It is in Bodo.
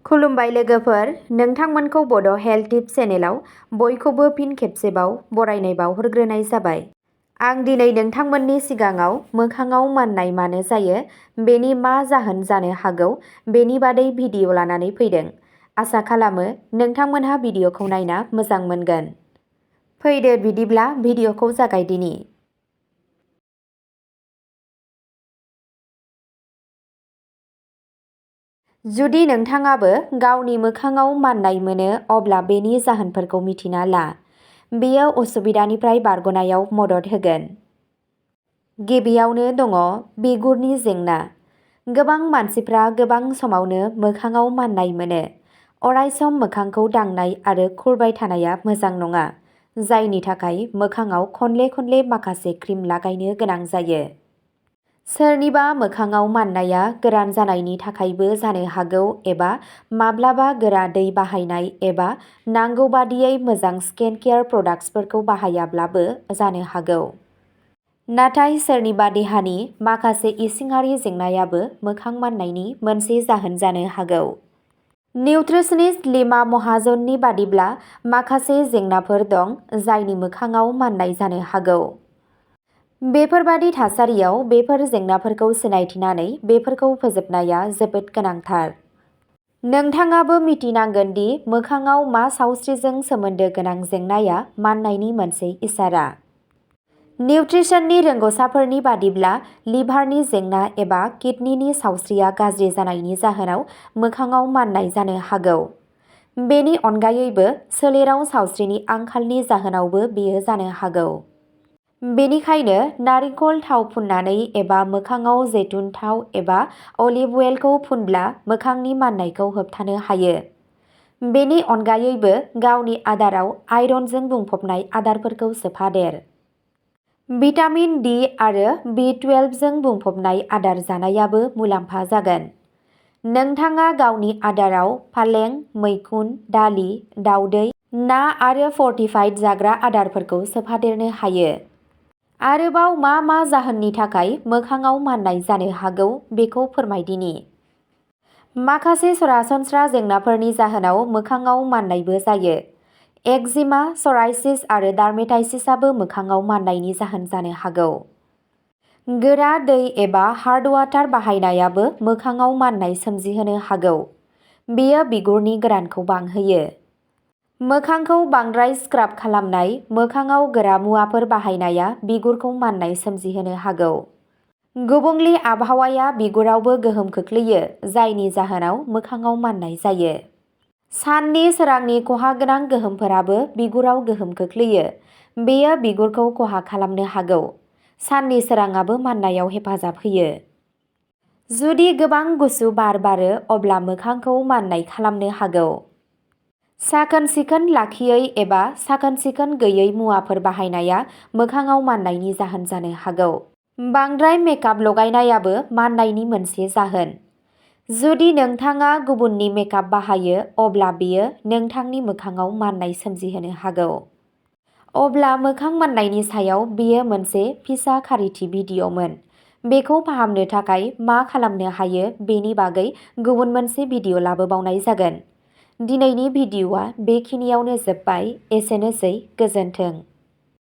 खुलुमबाय लोगोफोर, नोंथांमोनखौ बड' हेल्थ टिप्स चेनेलाव बयखौबो फिन खेबसेबाव बरायनाय बावहरग्रोनाय जाबाय। आं दिनै नोंथांमोननि सिगाङाव मोखाङाव माननाय मानो जायो, बेनि मा जाहोन जानो हागौ बेनि बादै भिडिअ लानानै फैदों। आसा खालामो नोंथांमोनहा भिडिअखौ नायना मोजां मोनगोन। फैदो बिदिब्ला भिडिअखौ जागायदिनि। जुदि नोंथाङाबो गावनि मोखाङाव माननाय मोनो अब्ला बेनि जाहोनफोरखौ मिथिना ला। बेयो उसुबिदानिफ्राय बारग'नायाव मदद होगोन। गिबियावनो दङ बिगुरनि जेंना। गोबां मानसिफ्रा गोबां समावनो मोखाङाव माननाय मोनो। अरायसम मोखांखौ दांनाय आरो खुरबाय थानाया मोजां नङा, जायनि थाखाय मोखाङाव खनले खनले माखासे क्रिम लागायनो गोनां जायो। सोरनिबा मोखाङाव माननाया गोरान जानायनि थाखायबो जानो हागौ एबा माब्लाबा गोरा दै बाहायनाय एबा नांगौ बादियै मोजां स्किन केयार प्रडाक्ट्सफोरखौ बाहायाब्लाबो जानो हागौ। नाथाय सोरनिबा देहानि माखासे इसिङारि जेंनायाबो मोखां माननायनि मोनसे जाहोन जानो हागौ। निउट्रिसनिस्ट लिमा महाजननि बादिब्ला माखासे जेंनाफोर दं जायनि मोखाङाव माननाय जानो हागौ। बेफोरबादि थासारियाव बेफोर जेंनाफोरखौ सिनायथिनानै बेफोरखौ फोजोबनाया जोबोद गोनांथार। नोंथाङाबो मिथिनांगोन दि मोखाङाव मा सावस्रिजों सोमोन्दो गोनां जेंनाया माननायनि मोनसे इसारा। निउट्रिसननि रोंग'साफोरनि बादिब्ला लिभारनि जेंना एबा किडनिनि सावस्रिया गाज्रि जानायनि जाहोनाव मोखाङाव माननाय जानो हागौ। बेनि अनगायैबो सोलेराव सावस्रिनि आंखालनि जाहोनावबो बेयो जानो हागौ। बेनिखायनो नारिखल थाव फुननानै एबा मोखाङाव जैतुन थाव एबा अलिभ अइलखौ फुनब्ला मोखांनि माननायखौ होबथानो हायो। बेनि अनगायैबो गावनि आदाराव आयरनजों बुंफबनाय आदारफोरखौ सोफादेर। भिटामिन डि आरो बि12 जों बुंफबनाय आदार जानायाबो मुलाम्फा जागोन। नोंथाङा गावनि आदाराव फालें, मैखुन, दालि, दावदै, ना आरो फर्टिफाइड जाग्रा आदारफोरखौ सोफादेरनो हायो। आरोबाव मा मा जाहोननि थाखाय मोखाङाव माननाय जानो हागौ बेखौ फोरमायदिनि। माखासे सरासनस्रा जेंनाफोरनि जाहोनाव मोखाङाव माननायबो जायो। एक्जिमा, सराइसिस आरो डार्मेटाइटिसआबो मोखाङाव माननायनि जाहोन जानो हागौ। गोरा दै एबा हार्ड वाटार बाहायनायाबो मोखाङाव माननाय सोमजिहोनो हागौ। बेयो बिगुरनि गोरानखौ बांहोयो। मोखांखौ बांद्राय स्क्राब खालामनाय, मोखाङाव गोरा मुवाफोर बाहायनाया बिगुरखौ माननाय सोमजिहोनो हागौ। गुबुंले आबहावाया बिगुरावबो गोहोम खोख्लैयो, जायनि जाहोनाव मोखाङाव माननाय जायो। साननि सोरांनि खहागोनां गोहोमफोराबो बिगुराव गोहोम खोख्लैयो। बेयो बिगुरखौ खहा खालामनो हागौ। साननि सोरांआबो माननायाव हेफाजाब होयो। जुदि गोबां गुसु बार बारो अब्ला मोखांखौ माननाय खालामनो हागौ। साखोन-सिखोन लाखियै एबा साखोन-सिखोन गैयै मुवाफोर बाहायनाया मोखाङाव माननायनि जाहोन जानो हागौ। बांद्राय मेकआप लगायनायाबो माननायनि मोनसे जाहोन। जुदि नोंथाङा गुबुननि मेकआप बाहायो अब्ला बेयो नोंथांनि मोखाङाव माननाय सोमजिहोनो हागौ। अब्ला मोखां माननायनि सायाव बेयो मोनसे फिसा खारिथि भिडिअ'मोन। बेखौ फाहामनो थाखाय मा खालामनो हायो बेनि बागै गुबुन मोनसे भिडिअ' लाबोबावनाय जागोन। दिनैनि भिडिअ'आ बेखिनियावनो जोबबाय। एसेनोसै, गोजोन्थों।